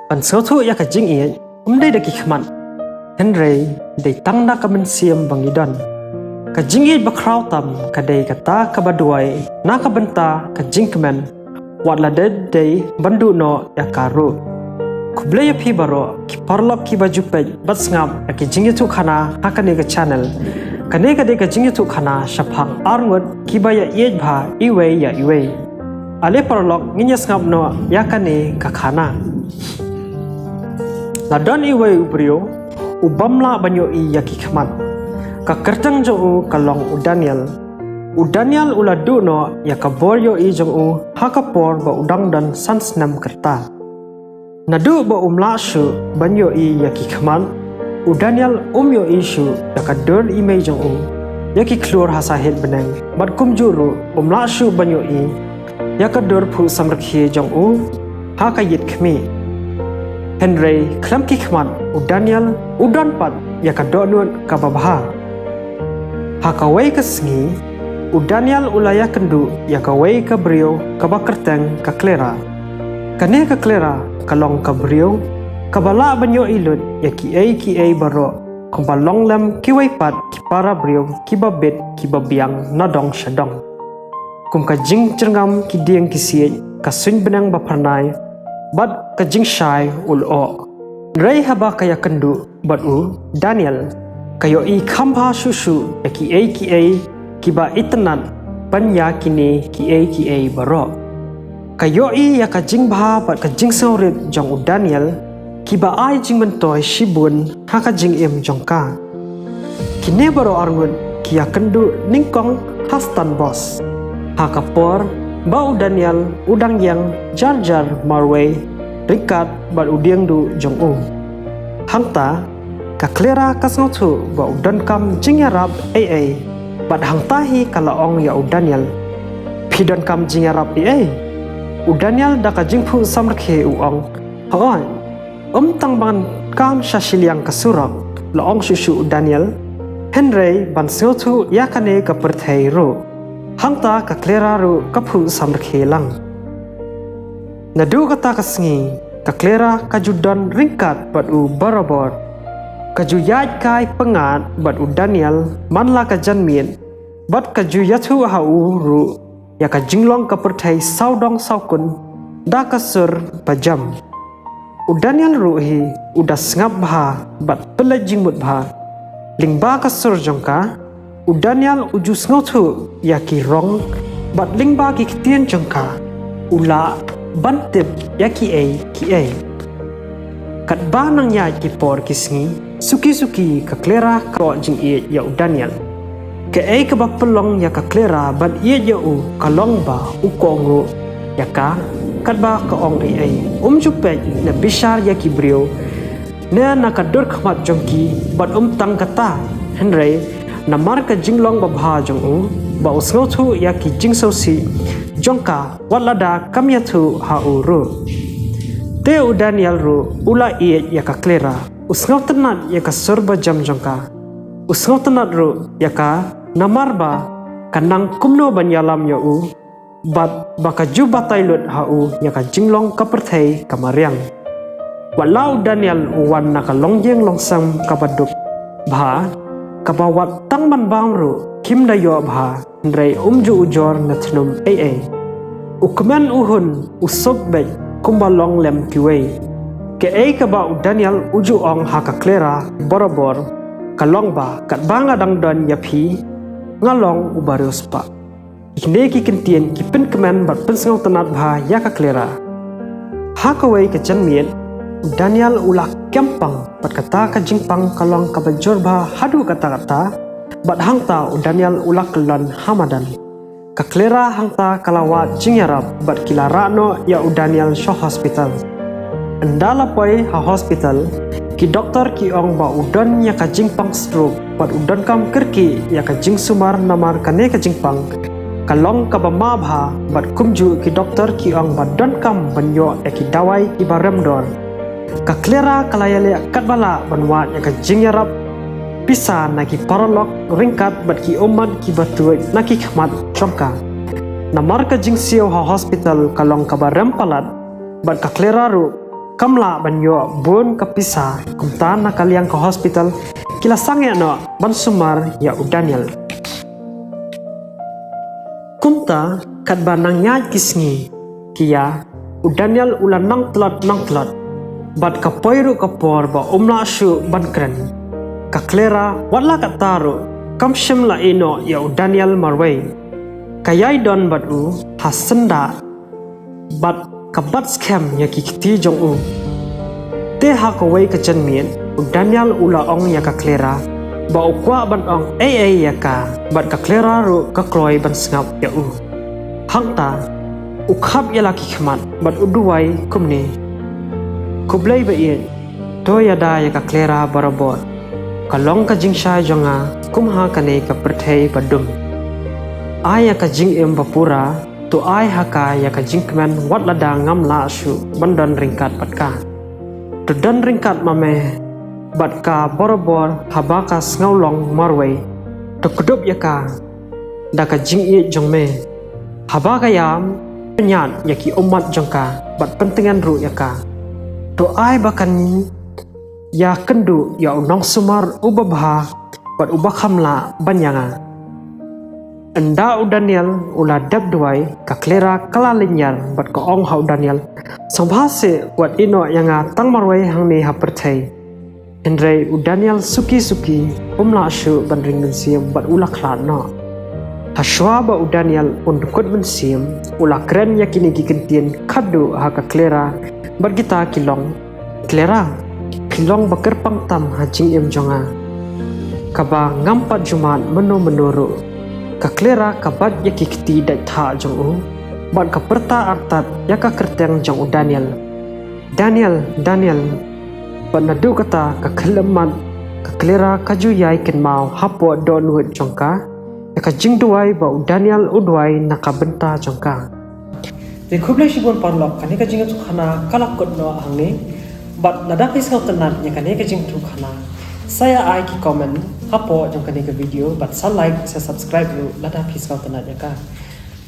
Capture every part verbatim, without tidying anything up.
Ban sngewthuh ïa ka jingïeit, ym dei da ki khmat, hynrei dei tang na ka mynsiem ba ngi don. Ka jingïeit ba khraw tam ka dei kata kaba duwai na ka bynta ka jingkmen, wat la dei ban duh noh ïa ka ruh. Khublei ïa phi baroh ki paralok kiba ju peit bad sngap ïa ki jingïathuhkhana ha kane ka channel. Kane ka dei ka jingïathuhkhana shaphang arngut kiba ïa ïeit bha iwei ïa iwei. Ale paralok, ngin ïa sngap noh ïa kane ka khana. La don iwei u briew u bym lah ban ïohi ïa ki khmat. Ka kyrteng jong u ka long u Daniel. U Daniel u la duh noh ïa ka bor ïohi jong u ha ka por ba u dang don san snem kyrta. Naduh ba um lah shuh ban ïohi ïa ki khmat, u Daniel um ïohi shuh ïa ka dur i mei jong u ïa ki khlur ha sahit bneng, bad kumjuh ruh um lah shuh ban ïohi ïa ka dur phuh samrkhie jong u ha ka ïit khmih. Hynrei khlem ki khmat, u Daniel u don pat ïa ka dohnud kaba bha. Ha kawei ka sngi, u Daniel u la ïakynduh ïa kawei ka briew kaba kyrteng ka Clara. Kane ka Clara ka long ka briew kaba lah ban ïohi lut ïa kiei kiei baroh, kumba long lem kiwei pat ki para briew kiba bit kiba biang na dong sha dong, kum ka jingjyrngam ki dieng ki siej, ka suiñ bneng ba phyrnai, bad ka jingshai u lyoh. Hynrei haba ka ïakynduh bad u Daniel, ka ïohi kham bha shuh shuh ïa kiei kiei kiba itynnad ban ïa kine kiei kiei baroh. Ka ïohi ïa ka jingbha bad ka jingsngewrit jong u Daniel kiba ai jingmyntoi shibun ha ka jingim jong ka. Kine baroh arngut ki ïakynduh nyngkong ha stand bus, ha ka por ba u Daniel u dang ïeng jar jar marwei ryngkat bad u dieng duh jong u. Hangta ka Clara ka sngewthuh ba u donkam jingïarap ei ei, bad hangta hi ka la ong ïa u Daniel, "Phi donkam jingïarap ei ei?" U Daniel da ka jingphuh samrkhie u ong, "Hooid, ym tang ban kam sha shiliang ka surok," la ong shuh shuh u Daniel, "hynrei ban sngewthuh ïa kane ka pyrthei ruh." Hangta ka Clara ruh ka phuh samrkhie lang. Naduh kata ka sngi, ka Clara ka ju don ryngkat bad u barabor. Ka ju ïaid kai pyngngad bad u Daniel man la ka janmiet, bad ka ju ïathuh ha u ruh ïa ka jinglong ka pyrthei sawdong sawkun da ka sur ba jem. U Daniel ruh hi u da sngap bha bad pynleit jingmut bha. Lyngba ka sur jong ka, u Daniel u ju sngewthuh ïa ki rong, bad lyngba ki ktien jong ka u lah ban tip ïa kiei kiei. Katba nang ïaid ki por ki sngi, suki suki ka Clara ka koh jingïeit ïa u Daniel. Kaei kaba pynlong ïa ka Clara ban ïeit ïa u ka long ba u kohnguh ïa ka, katba ka ong ei ei. Um ju peit ne bishar ïa ki briew ne na ka dur khmat jong ki, bad um tang kata, hynrei namar ka jinglong babha jong u, ba u sngewthuh ïa ki jingsngewsih jong ka wat lada kam ïathuh ha u ruh. Te u Daniel ruh u la ïeit ïa ka Clara. U sngewtynnad ïa ka sur ba jem jong ka. U sngewtynnad ruh ïa ka namar ba ka nang kumno ban ïalam ïa u, bad ba ka ju batai lut ha u ïa ka jinglong ka pyrthei ka mariang. Wat la u Daniel u wan na ka longïing longsem kaba duk bha, kaba wat tang ban bam ruh kim da ïoh bha, hynrei um ju ujor ne thnum ei ei. U kmen u hun u suk beit kumba long lem kiwei. Kaei kaba u Daniel u ju ong ha ka Clara barabor ka long ba, "Katba nga dang don ïa phi, nga long u bariewspah." Kine ki kyntien ki pynkmen bad pynsngewtynnad bha ïa ka Clara. Ha kawei ka janmiet, u Daniel u la kem pang, bad kata ka jingpang ka long kaba jur bha haduh katta katta, bad hangta u Daniel u la kyllon ha madan. Ka Clara hangta ka la wad jingïarap bad ki la rah noh ïa u Daniel sha hospital. Ynda la poi ha hospital, ki doktor ki ong ba u don ïa ka jingpang stroke bad u donkam kyrkieh ïa ka jingsumar namar kane ka jingpang ka long kaba ma bha, bad kumjuh ki doktor ki ong ba donkam ban ïoh ïa ki dawai kiba rem dor. Ka Clara ka la ïaleh katba lah ban wad ïa ka jingïarap pisa na ki paralok ryngkat bad ki ummat kiba tuid na ki khmat jong ka. Namar ka jingsiew ha hospital ka long kaba rem palat, bad ka Clara ruh kam lah ban ïoh bun ka pisa, kumta na ka liang ka hospital ki la sangeh noh ban sumar ïa u Daniel. Kumta katba nang ïaid ki sngi ki ïa, u Daniel u la nang tlot nang tlot, bad ka poi ruh ka por ba um lah shuh ban kren. Ka Clara wat la katta ruh kam shym la ïeh noh ïa u Daniel marwei. Ka ïai don bad u ha syndah bad ka bat skhem ïa ki kti jong u. Te ha kawei ka janmiet u Daniel u la ong ïa ka Clara ba u kwah ban ong ei ei ïa ka, bad ka Clara ruh ka kloi ban sngap ïa u. Hangta u khap ïa la ki khmat bad u duwai kumne: Khublei ba ïeit, to ïada ïa ka Clara barabor. Ka long ka jingshai jong nga kum ha kane ka pyrthei ba dum. Ai ïa ka jingim ba pura, to ai ha ka ïa ka jingkmen wat lada ngam lah shuh ban don ryngkat bad ka. To don ryngkat ma me bad ka barabor haba ka sngewlong marwei. To kdup ïa ka da ka jingïeit jong me. Haba ka ïam, pynïaid ïa ki ummat jong ka bad pyntngen ruh ïa ka. To ai ba kan ïa kynduh ïa u nongsumar uba bha bad uba kham lah ban ïa nga. Ynda u Daniel u la dep duwai, ka Clara ka la lynñiar bad ka ong ha u Daniel: Sngewbha seh wat ïeh noh ïa nga tang marwei hangne ha pyrthei. Hynrei u Daniel suki suki um lah shuh ban ring mynsiem bad u la khlad noh. Hashwa ba u Daniel un dkut mynsiem, u la kren ïa kine ki kyntien khadduh ha ka Clara bad kita ki long: Clara, phi long ba kyrpang tam ha jingim jong nga, kaba ngam pat ju mad mynno mynno ruh. Ka Clara ka bat ïa ki kti dait thah jong u bad ka pyrta artat ïa ka kyrteng jong u Daniel: Daniel, Daniel. Bad naduh kata ka khyllipmat, ka Clara ka ju ïai kynmaw hapoh dohnud jong ka ïa ka jingduwai ba u Daniel u duwai na ka bynta jong ka. Te khublei shibun paralok, kane ka jingïathuhkhana ka la kut noh hangne. Bad lada phi sngewtynnat ïa kane ka jingïathuhkhana, sa ïa ai ki comment hapoh jong kane ka video bad sa like, sa subscribe ruh lada phi sngewtynnat ïa ka.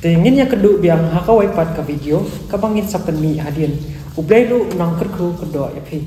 Te ngin ïakynduh biang ha kawei pat ka video kaba ngin sa pynmih hadien. U Blei ruh u nang kyrkhu kyrdoh ïa phi.